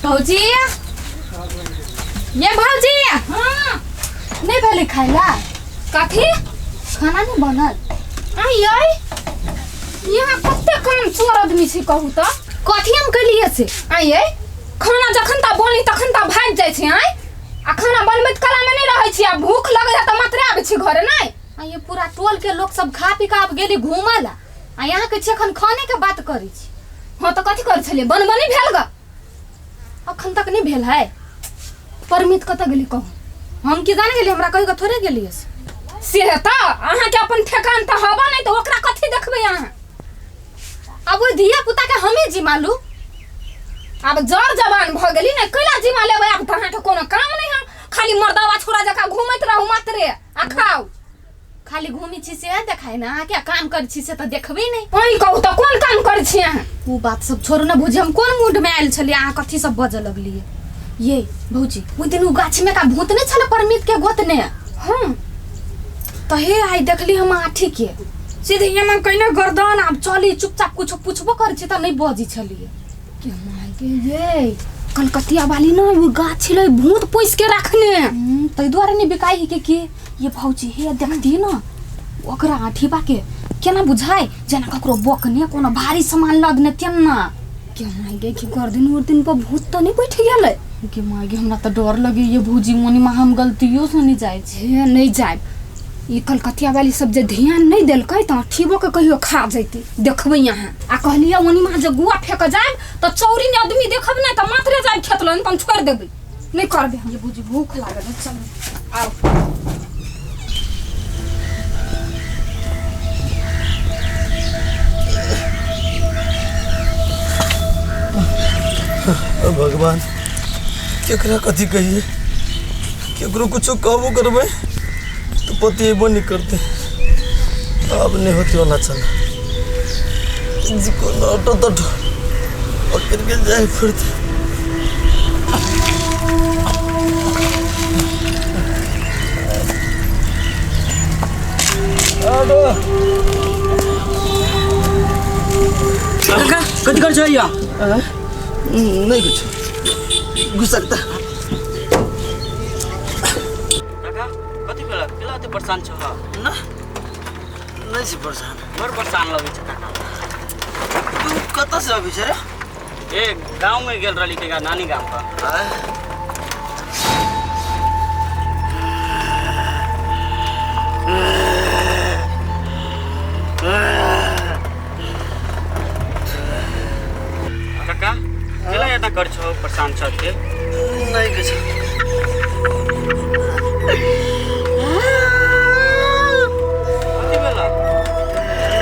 भौजी, ये भौजी। हाँ। नहीं भेलै खाइ ला? कथी? खाना नहीं बनल? आई आई, यहाँ कते काम चोर आदमी छै, कहू तऽ। कथी हम केलिए से? आई आई, खाना जखन ता बनी तखन ता भागि जाइ छै। आइ आ खाना बनबैत कला में नहीं रहै छी, आ भूख लगै है तऽ मात्रे आबै छी घरे। नहीं आ ये पूरा टोल के लोग सब खा पी के आब गेली घूमऽ ला, आ यहाँ के छी एखन खाने के बात करै छी। हाँ तऽ कथी करै छलियै? बनबनी भेल ग? अखन तक नहीं भेल है। परमित कतऽ गेली कहू? हम की जाने गेली, हमरा कहि के थोड़े गेलियै से। से तऽ अहाँके अपन ठेकान तऽ हबा नहि, तऽ ओकरा कथी देखबै अहाँ? अब ओहि धिया पुता के हमे जिमालू। आब जर जवान भऽ गेली ने, कैला जिमा लेबै? आब तऽ अहाँके कोनो काम नहि है, खाली मर्दावा छोरा जकाँ घूमैत रहू मात्रे आ खाउ। खाली घूमी छी से देखाय ना, अहाँ क्या काम करै छी से तऽ देखबै नहि। अहीं कहू तऽ, कोन काम करै छी अहाँ? ओ बात सब छोड़ू ने भौजी, हम कोन मूड में आयल छलियै, अहाँ कथी सब बजऽ लगलियै? ये भौजी, ओहि दिन ओ गाछ में का भूत नहि छलै परमित के गोतने? हाँ। तऽ हे आइ देखली हम आठी के सीधे एना कहिने गर्दन। आब चली चुपचाप, कुछो पुछबो करै छी तऽ नहि बजै छलियै। के माय गे, ये कलकतिया वाली ने ओ गाछ छलै भूत पोसि के रखने। ताहि दुआरे नहि बिकाइ है के की। ये भौजी, हे देखती न ओकरा आठीबा के केना बुझाइ, जेना ककरो बकने कोनो भारी सामान लदने तेना। के माय गे, की गर्दन उर्दन पर भूत तऽ नहि बैठ गेलै? के माय गे, हमरा तऽ डर लगैए भौजी, मोनिमा हम गलतियो से नहि जाइ छी। हे नहि जायब, ई कलकतिया वाली सब जे ध्यान नहि देलकै तऽ अठीबो के कहियो खा जैतै, देखबै अहाँ। आ कहलियै ओनिमा जे गुआ फेक जायब तऽ चौरी ने आदमी देखब, नहि तऽ मात्रे जायब खेत लग, तऽ हम छोड़ि देबै, नहि करबै हम। ये भौजी, भूख लागल है, चलू। आउ। भगवान, केकरा कथी कहिए? केकरो कुछो कहबो करबै तऽ पतिएबो नहि करतै। आब नहि होते वाला चल, जे कोनो ऑटो तोटो पकड़ के जाय पड़तै। ऑटो। काका, कथी कर छौ या? नहीं कुछ घुसकता। काका, कथी भेल? केला एते परेशान छौ? ना, नहीं छी परेशान। बड़ परेशान लगै छै काका। तू कतऽ से अबै छै रे? ए गाँव में गेल रहली काका, नानी गाम पर। आँय? काका, केला एना कर छौ, परेशान छौ के? नहीं कुछ। कथी भेल?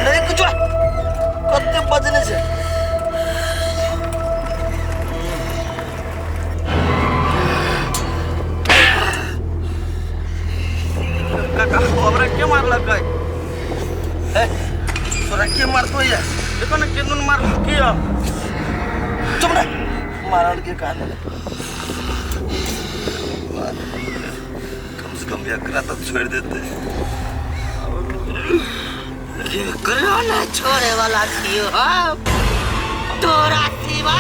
नहीं कुछ। कते बजने छै? काका, हमरा के मारलकै? ए, तोरा के मारतो या? देखो ने, केहन मारलकै या। चुप ना, मारल के कान। कम से कम एकरा तो छोड़ देते। केकरो न छोड़े वाला छियो हम, तोरा सिवा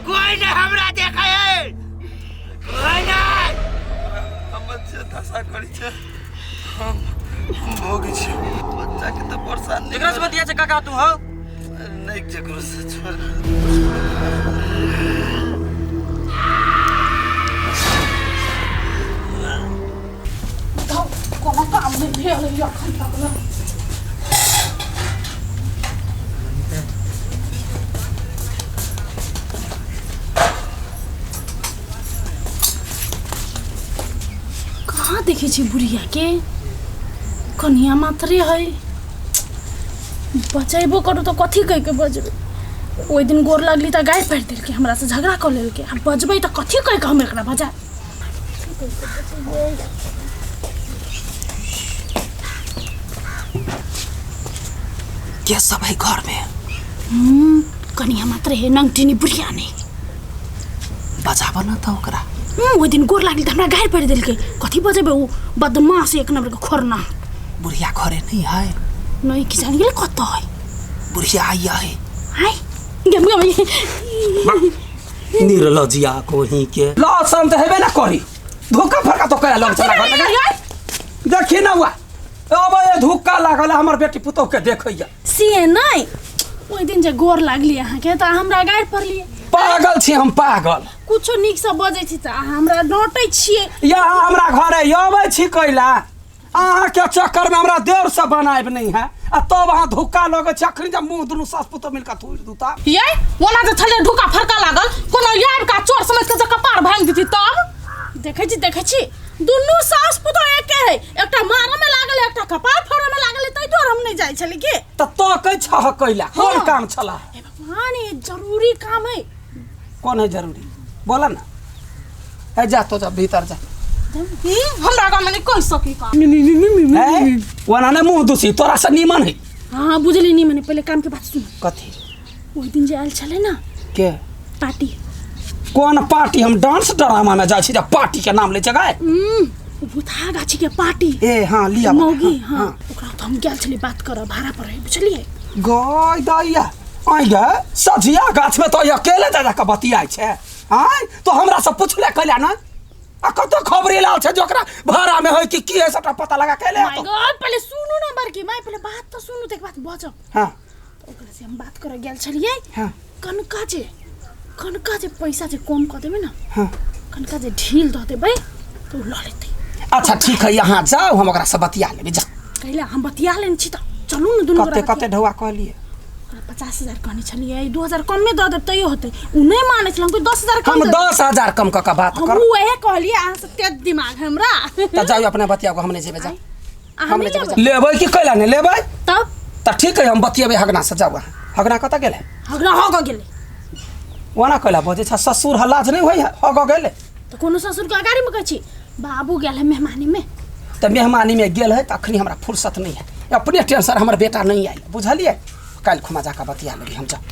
कोई नहीं हमरा देखे है, कोई नहीं। हमर जे दशा करी छै हम भोगी छी। बच्चा के तऽ परेशान नहीं। केकरा से बतिया छै काका तू हो? नहीं, केकरो से, छोड़। कोनो काम नहि भेल है अखन तक ने। कहाँ देखै छी बुढ़िया के? कनिया मात्रे है। बचेबो करू तऽ कथी कहि के बजबै? ओहि दिन गोर लगली तऽ गारि पारि देलकै, हमरा से झगड़ा कऽ लेलकै। आ बजबै तऽ कथी कहि के हम एकरा बजा? के सब है घर में? कनिया मात्र है, नंगटिनी बुढ़िया नहीं। बजाब न त ओकरा। ओहि दिन गोर लागली तऽ हमरा गारि पारि देलकै। कथी बजेबै? ओ बदमाश एक नंबर के खोरना। बुढ़िया घरे नहीं है? नहीं, की जान गेलै कतऽ है। बुढ़िया आई है। हाय गेम गेम। निर्लजिया कोही के लाज शरम तऽ हेबे ना करी धोखा फरका तो कया लग चला घर में देखी ना हुआ अब ये धुक्का लागल है, हमर बेटी पुतोह के देखैया। से नहि, ओहि दिन जे गोर लागली अहाँके तऽ अहाँ हमरा गारि पड़लियै। पागल छी हम पागल। कुछो नीकसँ बजै छी तऽ अहाँ हमरा डाँटै छियै। या हमरा घरे अबै छी कैला अहाँके चक्कर में हमरा देर से बनायब नहीं है आ तब अहाँ धुक्का लगै छी अखनी जब मुँह दुनू सास पुतोह मिलके थूरि दूता। ये ओना जे छलै ढुका फरका लागल कोनो यार का चोर समझ के जे कपार भांगि देती तब देखै छी देखै छी दुनू सास पुतोह एके है, एकटा मारऽ में लागल है, एकटा कपार फोड़ऽ में लागल है, ताहि दुआरे हम नहि जाइ छली के। तऽ तो कै छह कैला कोन हाँ। काम छला? हे भगवान, ये जरूरी काम है। कोन है जरूरी बोला ना। है जा तो जा भीतर जा। हमरा गाँव में नहीं कहि सकी काम। है ओना ने मुँह दुसी तोरा से नीमन है। हाँ बुझली नहीं मैंने, पहले काम के बात सुन। कथी? ओहि दिन जे आयल छलै ना के पार्टी। कोन पार्टी? हम डांस ड्रामा में जाइ छी जे पार्टी के नाम लै छै गाय। भूतहा गाछी के पार्टी। ए हाँ लिया मौगी। हाँ ओकरा तो हम गेल छली बात करऽ, भाड़ा पर है बुझलियै। गाय दैया आइ गे सझिया गाछ में तो अकेले जा जा के बतियाइ छै। आय तो हमरा से पुछले कैला ना आ कतो खबरी लाल छै जे ओकरा भाड़ा में है कि की है सबटा पता लगा के ले my God, पहले सुनू ना बड़की माय, पहले बात तो सुनू तक बात बचब। हाँ तो ओकरा से हम बात करऽ गेल छलियै। हाँ कनका जे पैसा जे कम कऽ देबै ना। हाँ कनका जे ढील दऽ देबै तऽ ओ लऽ लेतै। अच्छा ठीक है, यहाँ जाओ हम ओकरा से बतिया लेबै। जा कैला हम बतिया लेने छी तऽ चलू ने दुनू कते कते ढौआ कहलियै? ओकरा 50,000 कहने छलियै, 2,000 कमे दऽ देब तैयो होतै। ओ नहि मानै छलै, हम कहलियै 10,000 कम हम दऽ देब। 10,000 कम कऽ के बात हम कर। उएह कहलियै, अहाँ सब तेज दिमाग है हमरा। तऽ जाउ अपने बतियाबू, हम नहि जेबै। जा अहाँ हम नहि नहि जेबै। लेबै? लेबै कि कैला नहि लेबै? तब तऽ ठीक है, हम बतियेबै हगना से। जाउ अहाँ। हगना कतऽ गेलै? हगना हो गेलै। ओना कैला बजै छ? ससुर हल्लाज नहि होइ है, हग गेलै। तऽ कोनो ससुर के अगाड़ी में कहै छी बाबू गेल है मेहमानी में। तऽ मेहमानी में गेल है तऽ अखनी हमरा फुर्सत नहीं है, अपने टेंशन हमर बेटा नहीं आयल बुझलियै। काल्हि खुमा जाकऽ बतिया लेबै हम। जाउ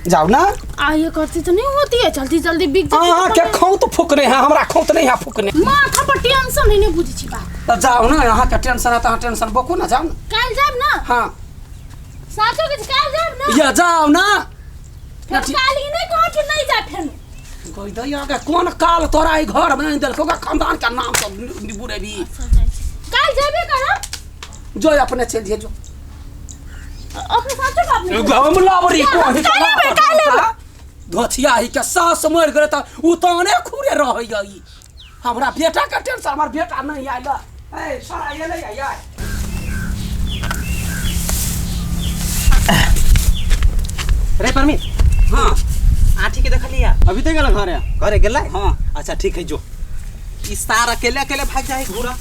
जाउ ना। आ ये करती तो नहीं होती है, जल्दी जल्दी बिक जाती अहाँ के खौत फुकने है, हमरा खौत नहीं है फुकने। माथा पर टेंशन है, नहीं बुझै छी बात। तऽ जाउ ना, अहाँ के टेंशन है तऽ अहाँ टेंशन बोकू ना, जाउ ना। काल्हि जायब ना? हाँ साचो के काल्हि जायब ना? या जाउ ना। फेर काल्हि ई नहि कहब कि नहीं जायब फेर। कहि दैया के कोन काल तोरा ई घर में नहीं देलकौ, ओकरा खानदान के नाम सब बुरेबी। काल्हि जेबे करब। जो अपने चलि जइहे जो। अपने साचो बाप नहीं। हम लबरी कोहि काल्हि एबै, काल्हि एबै। धोथिया ही के सास मरि गेलै तऽ उताने खुरे रहैया ई। हमरा बेटा के टेंशन, हमर बेटा नहीं आयल। ए सारा एलै या? रे परमित। हाँ आठी के देखलिया? अभी तक गेल घरे। घरे गेलै? हाँ। अच्छा ठीक है जो। ई सार अकेले अकेले भाग जाए घूरा।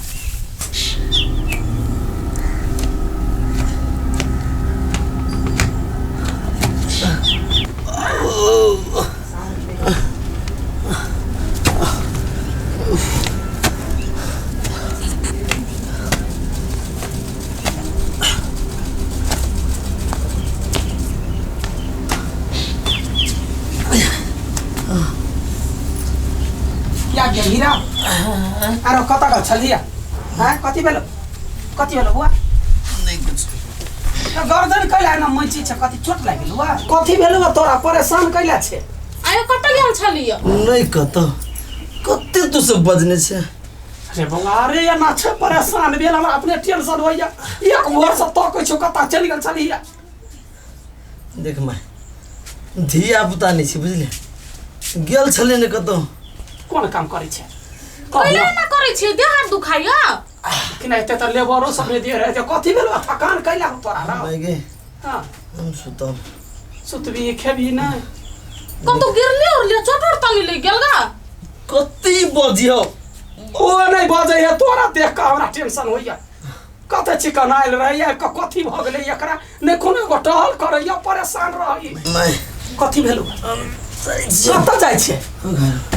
क्या गेल हीरा? आरो कतऽ गेल छलियै? हैं कथी भेलो? कथी भेलो बुआ? नहीं कुछ। तो गर्दन कैला ना मैची छै, कथी चोट लागि गेल बुआ? कथी भेलो बा तोरा परेशान कैला छै? आयो कतऽ गेल छलियै? नहीं कतऽ कते तू सब बजने छै। अरे बौआ, अरे एना छै परेशान भेल, हमरा अपने टेंशन होइया। एक भोर से तकै छौ कतऽ चलि गेल छलियै। देख माय, धिया पुता नहीं छै बुझले, गेल छलै ने कतौ। कोन काम करै छै? कैला ना करै छियै, देह हाथ दुखाइया। कि नहि एते तऽ लेबरो सब नहि दे रहै छै। कथी भेल बा? थकान कैला हो तोरा? रौ? माय गे। हाँ हम सुतब। सुतबी खेबी नहि? कतौ गिरले उरले चोट उट तऽ नहि लागि गेल गा? कते बजियौ? ओ नहि बजै है, तोरा देख कऽ हमरा टेंशन होइया। कते चिकन आयल रहैया, कथी भऽ गेलै एकरा? नहि कोनो एगो टहल करैया, परेशान रहै। माय कथी भेलौ? जाइ छियै। कतऽ जाइ छियै? घर।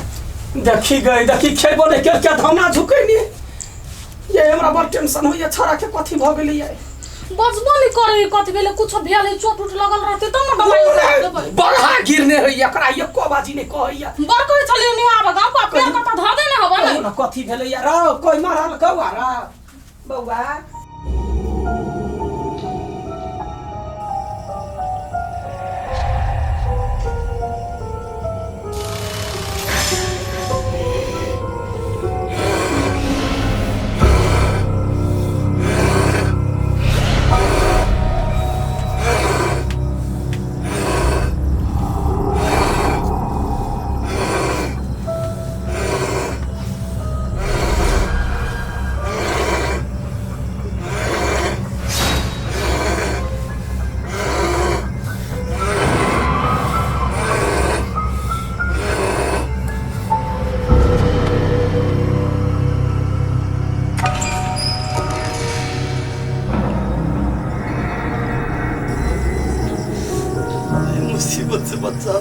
देखी गई देखी खेबो नहि केलकै तऽ हमरा झुकैनी। ये हमरा बड़ टेंशन होइया, छौड़ा के कथी भऽ गेलैया। बजबो नहि करै, कथी भेलै? कुछो भेलै चोट उट लगल रहतै तब ने दवाई उवाई देबै। बगहा गिरने होइया एकरा, एको बाजी नहि कहैया। बड़ कहै छलियै नि आब गाँव पर पेड़ कतऽ धऽ देने हबऽ ने। कहू ने कथी भेलैया रौ? कोइ मरल कौआ रौ बौआ? मुसीबत से बचा।